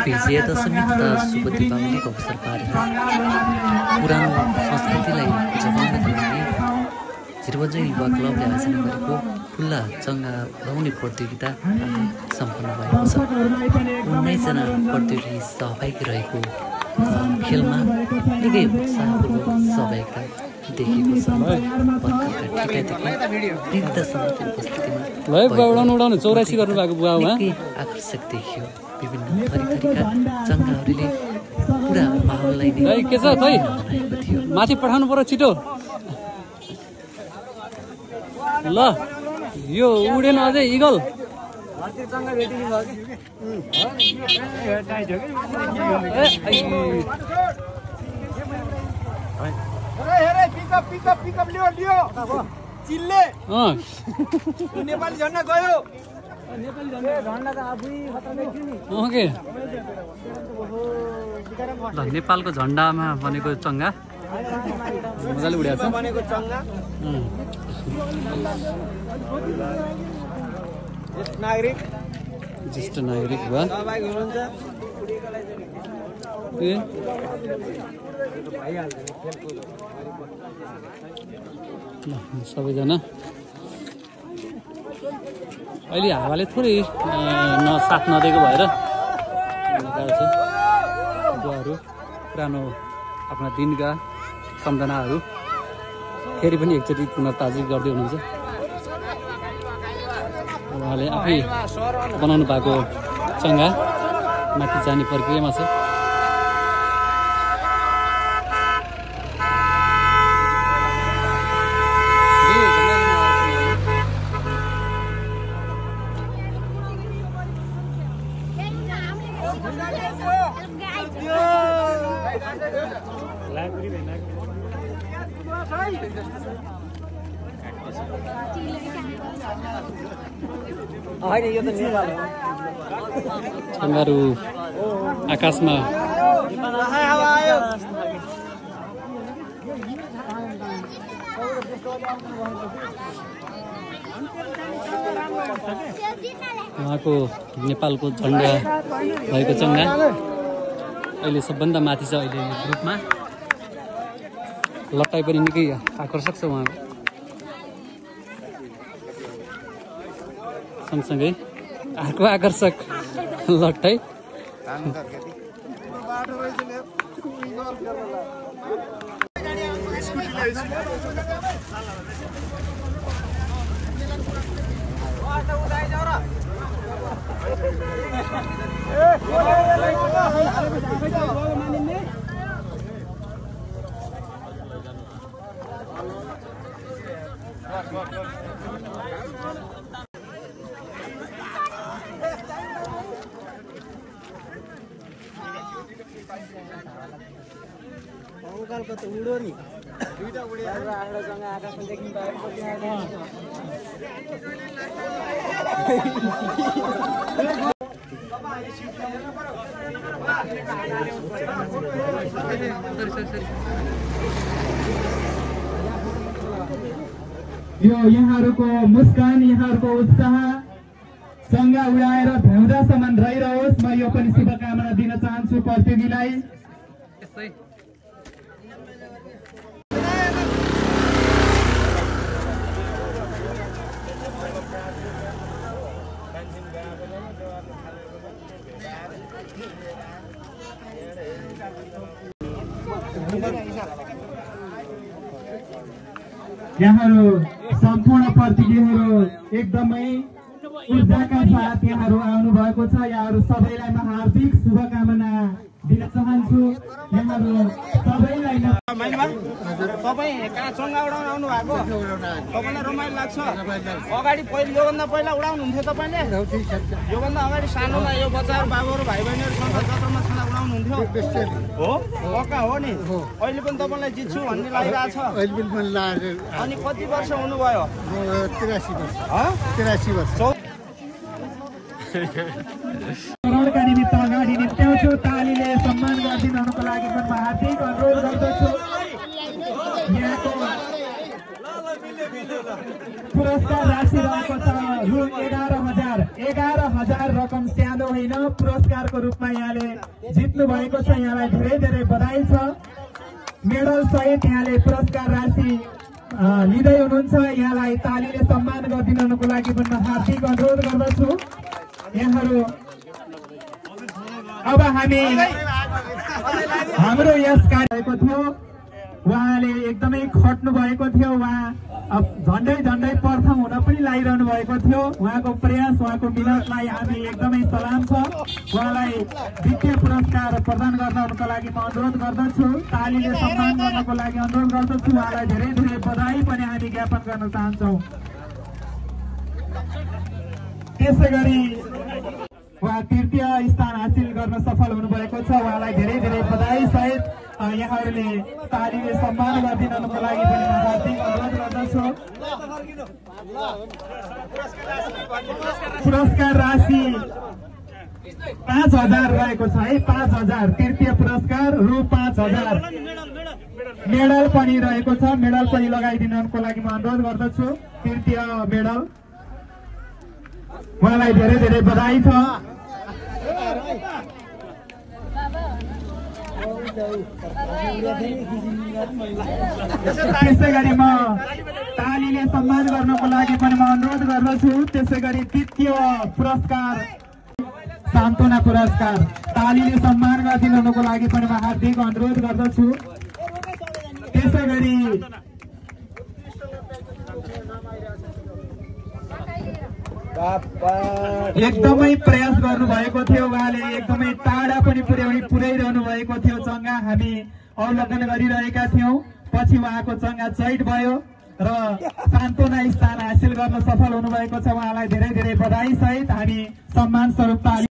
विजया दशमी तथा शुभ दीपावलीको अवसर पारेर पुरानो संस्कृतिलाई जगाउनका लागि चिरबन्जय युवा क्लबले आयोजना गरेको खुल्ला चङ्गा उडाउने प्रतियोगिता सम्पन्न भएको छ। 19 जना प्रतियोगी सहभागी रहेको खेलमा निकै उत्साहपूर्वक सहभागिता देखिएको छ। भर्खरका ठिकादेखि वृद्धसम्मको उपस्थितिमा आकर्षक देखियो। विभिन्न थरीका चङ्गाहरूले पुरा माहौललाई बनाएको थियो। माथि पठाउनु पर्यो छिटो। ल यो उडेन अझै इगल नेपाली झन्डा गयो। नेपालको झन्डामा बनेको चङ्गा मजाले उडेको छ। ज्येष्ठ नागरिक भए सबैजना अहिले हावाले थोरै साथ नदिएको भएर बुवाहरू पुरानो आफ्ना दिनका सम्झनाहरू फेरि पनि एकचोटि पुनर्ताजा गर्दै हुनुहुन्छ। उहाँले आफै बनाउनु भएको चङ्गा माथि जाने प्रक्रियामा छ। चङ्गाहरू आकाशमा उहाँको नेपालको झन्डा भएको चङ्गा अहिले सबभन्दा माथि छ। अहिले ग्रुपमा लट्टाइ पनि निकै आकर्षक छ उहाँको। सँगसँगै अर्को आकर्षक लट्टाइ उडो नि दुईटा उड्यो आएर जङ्गा आकाशमा देख्नु पाएको यो यहाँहरूको मुस्कान, यहाँहरूको उत्साह चङ्गा उडाएर भ्याउँदासम्म रहिरहोस्। म यो पनि शुभकामना दिन चाहन्छु प्रतियोगीलाई। यहाँहरू सम्पूर्ण प्रतियोगीहरू एकदमै ऊर्जाका साथ यहाँहरू आउनु भएको छ। यहाँहरू सबैलाई म हार्दिक शुभकामना दिन चाहन्छु। यहाँहरू सबैलाई तपाईँ कहाँ चङ्गा उडाउन आउनु भएको? तपाईँलाई रमाइलो लाग्छ? अगाडि योभन्दा पहिला उडाउनुहुन्थ्यो तपाईँले? योभन्दा अगाडि सानोमा यो बच्चाहरू बाबुहरू भाइ बहिनीहरूसँग जत्रमा छँदा उडाउनुहुन्थ्यो हो? पक्का हो नि? अहिले पनि तपाईँलाई जित्छु भन्ने लागिरहेको छ? अनि कति वर्ष हुनुभयो? 83 वर्ष। करोडका निमित्त अगाडि निम्त्याउँछु। तालीले सम्मान गरिदिनुको लागि म हार्दिक अनुरोध गर्दछु। यहाँको पुरस्कार राशि रहेको छ रु 11,000 रकम सानो होइन, होइन, पुरस्कारको रूपमा यहाँले जित्नु भएको छ। यहाँलाई धेरै धेरै बधाई छ। मेडल सहित यहाँले पुरस्कार राशि लिँदै हुनुहुन्छ। यहाँलाई तालीले सम्मान गरिदिनको लागि पनि हार्दिक अनुरोध गर्दछु। यहाँहरू अब हामी हाम्रो यस कार्यको थियो, उहाँले एकदमै खट्नु भएको थियो। उहाँ झन्डै झन्डै प्रथम हुन पनि लागिरहनु भएको थियो। उहाँको प्रयास, उहाँको मिहिनेतलाई हामी एकदमै सलाम छ। उहाँलाई द्वितीय पुरस्कार प्रदान गर्नको लागि म अनुरोध गर्दछु। तालीले सम्मान गर्नको लागि अनुरोध गर्दछु। उहाँलाई धेरै धेरै बधाई पनि हामी ज्ञापन गर्न चाहन्छौँ। त्यसै गरी उहाँ तृतीय स्थान हासिल गर्न सफल हुनुभएको छ। उहाँलाई धेरै धेरै बधाई सहित यहाँहरूले तालीले सम्मान गरिदिनको लागि पनि म हार्दिक अनुरोध गर्दछु। पुरस्कार राशि 5,000 रहेको छ है। 5,000 तृतीय पुरस्कार रु 5,000। मेडल पनि रहेको छ। मेडल पनि लगाइदिनको लागि म अनुरोध गर्दछु। तृतीय मेडल उहाँलाई धेरै धेरै बधाई छ। त्यसै गरी म तालीले सम्मान गर्नको लागि पनि म अनुरोध गर्दछु। त्यसै गरी तृतीय पुरस्कार सान्त्वना पुरस्कार तालीले सम्मान गरिदिनको लागि पनि म हार्दिक अनुरोध गर्दछु। त्यसै गरी एकदमै प्रयास गर्नुभएको थियो। उहाँले एकदमै टाढा पनि पुर्याइरहनु भएको थियो। चङ्गा हामी अवलोकन गरिरहेका थियौँ। पछि उहाँको चङ्गा चैट भयो र सान्त्वना स्थान हासिल गर्न सफल हुनुभएको छ। उहाँलाई धेरै धेरै बधाई सहित हामी सम्मान स्वरूप